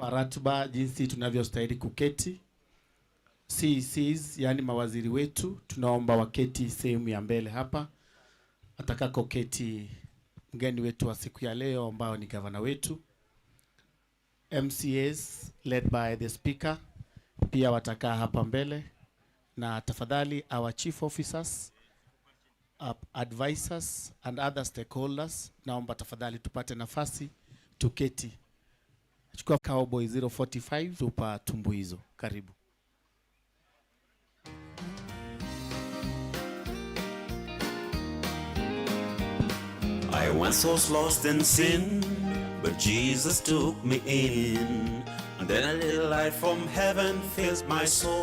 Ratiba jinsi tunavyostahili kuketi. CECs, yani mawaziri wetu, tunaomba waketi sehemu ya mbele hapa atakakoketi mgeni wetu wa siku ya leo ambao ni gavana wetu. MCAs led by the speaker pia watakaa hapa mbele, na tafadhali our chief officers, advisors and other stakeholders, naomba tafadhali tupate nafasi tuketi. Chukua Cowboy 045 tupa tumbuizo. Karibu. I once was lost in sin, but Jesus took me in. And then a little light from heaven fills my soul.